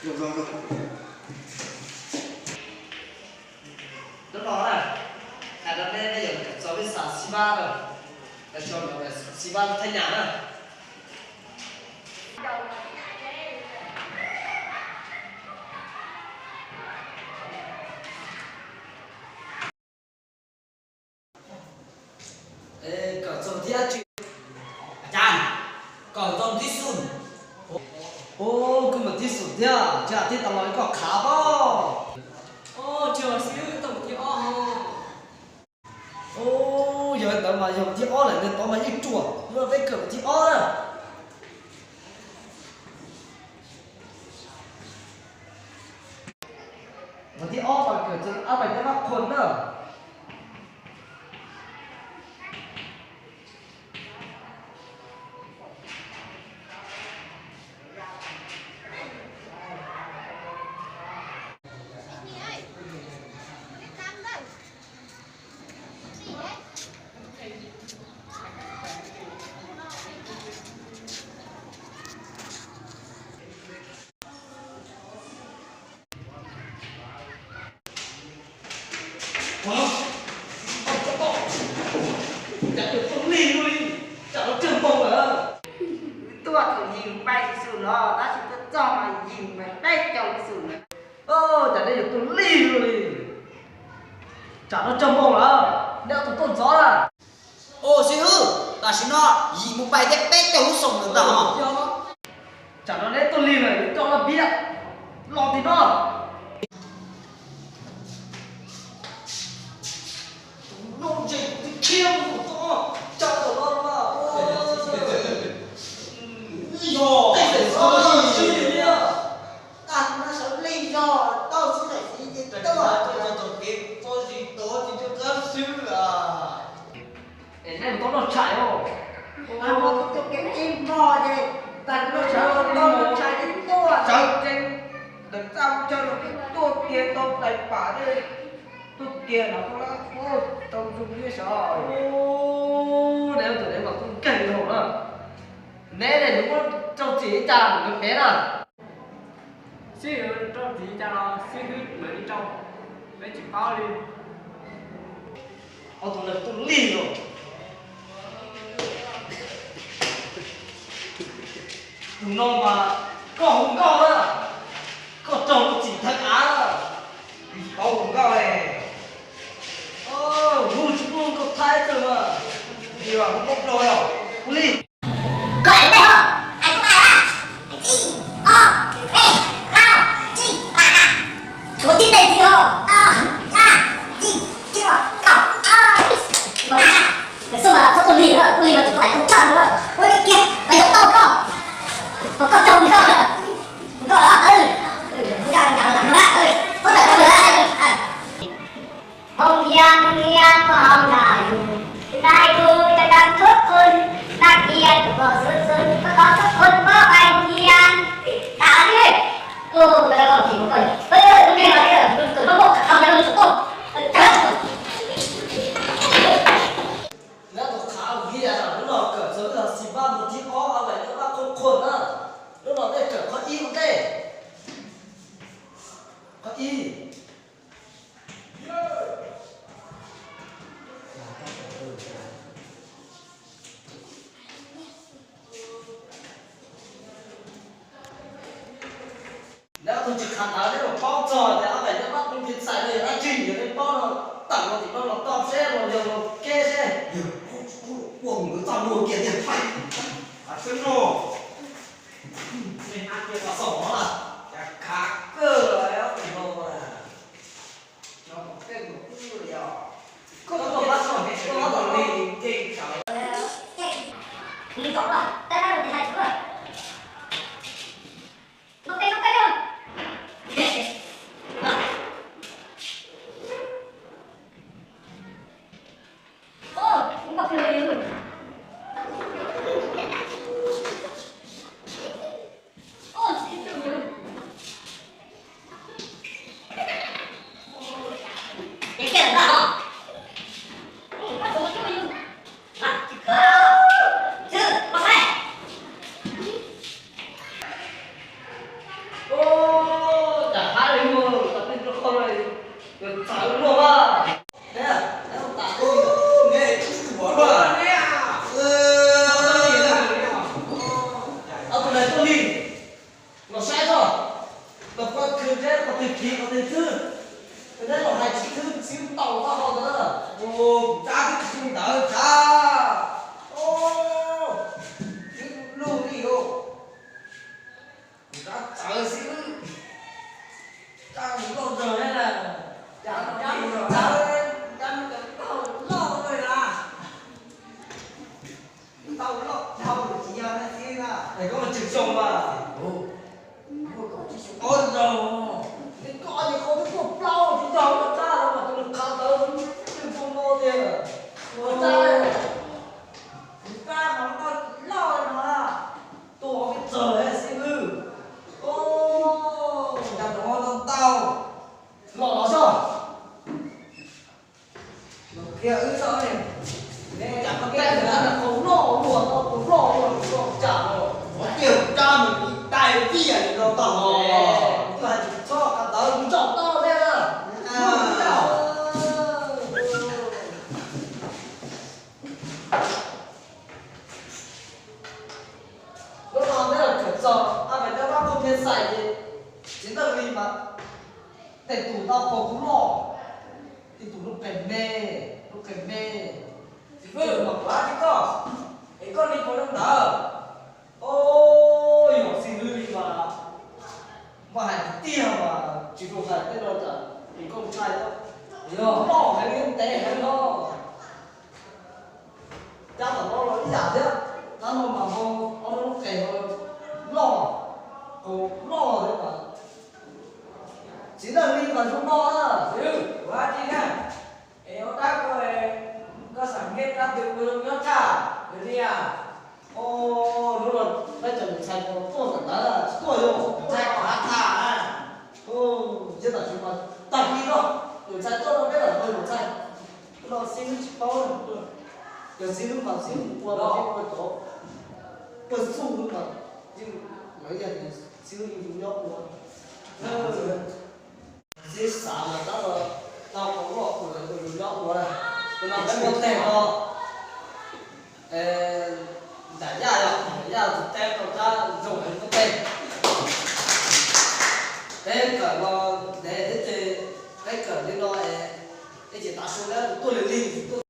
Hnub no na, hais rau nej, nej yuav kawm txog vib xas xib vab na, los tso xib vab thab nyas na. Kawm txog thib dab tsi? Kawm txog thib xum. Ub, koj mus thib xum thiab, tsis hais thib tau los koj khav pob. Ub, yog li ntawd mas yog thib ob lawm, nws tod mas yeej ruam, hnub no peb kawm thib ob na. Mus thib ob mas kawm txog ab pais thiab ab qhuas na. Cas yuav tuaj lig luaj li, tsam no tsawg npoog lawm. Wb tuaj thaum yim mus pais xum los, tab sis tuaj txog mas yim mus pais peb caug xum lawm. Cas nej yuav tuaj lig luaj li, tsam no tsawg npoog lawm, nej ob tug tuaj ntxov na. Ua xib hwb, tam sim no yim mus pais thiab peb caug lub xum lawm ntag. Tsam no neb tuaj lig lawm, yuav coj laj piab los tim no. Tus no ntshe kuv twb khiav mus tau, tsa tau no mas. Yog tej xeem xwb li. Tag no sawv li yog tau xwb daim txiv ces tau txoj kev txo zis tod ces rau qab xwb a. Es nej mus tau noj tshais os. Mus tau kev ib hmo ces tag noj tshais, tau noj tshais ces tuaj sawv tsees. Ntawm txaj chaw los tuaj kiag tau tais pam tej, tuaj kiag no tau zoo li sav. Neb tus neb mas kuj nkeeg dhau na. Neb ne, nws muab rau txim li cas nws pem na? Xib hwb rau txim li cas los xib hwb mam li rau, peb tsis paub li. Ob tug neeg tuaj lig los. Tus no mas koj hu nkauj na, koj raug lub txim thawj av. Tsis paub hu nkauj li. Hu tsis muaj nkauj Thaib txawj mas. Hu nkauj Nplog os. Hu li. Koj hais ntej os, hais koj hais na. Ib, ob, peb, plaub, tsib, pam na. Tshuav tib teg ntxiv os. Ob, peb, tsib, cuaj, kaum, ob. Mas na, xub mas txhob tuaj lig na, tuaj lig mas tus hais tau tsawg na. Ua li kiag mas yuav tau koj. Mas koj raug nkauj, nkauj los, nkauj los, txhob tawm tau lawm. Hoo Yas, Hoo Yas, koj hau nram yus, nais tus cov dab tuab qhun, nab kiag tus pog xwb xwb, koj tau tuab qhun koj pais Hoo Yas. Tas li. Tus koj phim koj, tus no koj khav khav no tsum tuaj. Nab tus khav Hoo Yas, hnub no kawm txog xas xis fab mus thib ob, a lais nab fab qhuas qhuas na. Hnub no nej kawm qhov ib ua ntej. Qhov ib. Neb ob tug tsis khav ntawv neb los paub txog tias a lais nab fab qhuas qhuas txais no yog dab tsi, yog nej paub no tawm los tim no los tau seb los yog los kev seb. Ua nkawd txaj muag kiag tiag. Hais tseeb no, nej hab kiag qhov xaus no lawm, cas khav kawg li ob tug no na. Los koj khwv ntshe qhov twg khiv qhov twg xwb, neb los hais tsis xwb, xib hwb tau taub hau ntawd. Ua, kuv rab twb tsis ntawd, rab. Ub, twb lug li os. Kuv rab txawv xib hwb, rab loj zog thiab na. Cas rab txawv, rab taub hau loj li na. Taub hau loj dhau lawm tsis yog na xib hwb na. Es koj tseem xyoo mas. Ob zaug. Koj ces qhov twb tuaj plaub tsis yog, ua rab los mas tus qhav ntawd twb poob no tiag. Ua rab, tus rab mas loj loj no, tua peb txog xib hwb. Cas tus no ntau ntau. Los los xyov. Qhia wb txhob ne, cas koj tej ntawd qhov loj luaj, qhov loj luaj, koj cas los qhov tiag rab nws dai tiaj li no tag hos. Twb hais tsis txhob qhov ntawd, kuv tsom tau thiab na. Hnub no neb los kawm txog ab pem neb pab kuj thiaj xais ces txiv Ntxawg Lis mas tej tus tau qhov kuv loj, tej tus lub qe me, lub qe me. Txiv Hwj, mas kuv hais rau koj, es koj li puas zoo ntawd? Yog xib hwb li mas muaj hais tiag mas tsis tau hais tej no cas es koj ntshai, yog loj heev ntev heev no. Cab tom no los ib yam thiab, tab no mas ho ob lub qe loj, qau loj thiab mas. Txiv Ntxawg Lis mas zoo no na. Kuv hais tiag na, es ua dab ko, koj xam nqe dab twg ua zoo nyob tshaj, yog li as? Hnub no peb cov niam ntxhais tuaj ntawm ntawd tsis tuaj yog ntxhais qhov thaj. Thiab tam sim mas tag kis no niam ntxhais tuaj no peb lam ua niam ntxhais, no xib hwb tsis paub, yog xib hwb mas xib hwb mus ua los ua cov pawg xub mas yeej lawv yog xib hwb yeej nyob ua. Xib xav mas tab los tau qhov loj ua lawv ua yus nyob ua. Tus no peb muaj teg no, nram yaj yog nram yaj tus teb rau rab zoo heev muaj teg. Peb kawm no ntev thiab ces peb kawm li no es, es ces tav su na tus tuaj li lig tus tuaj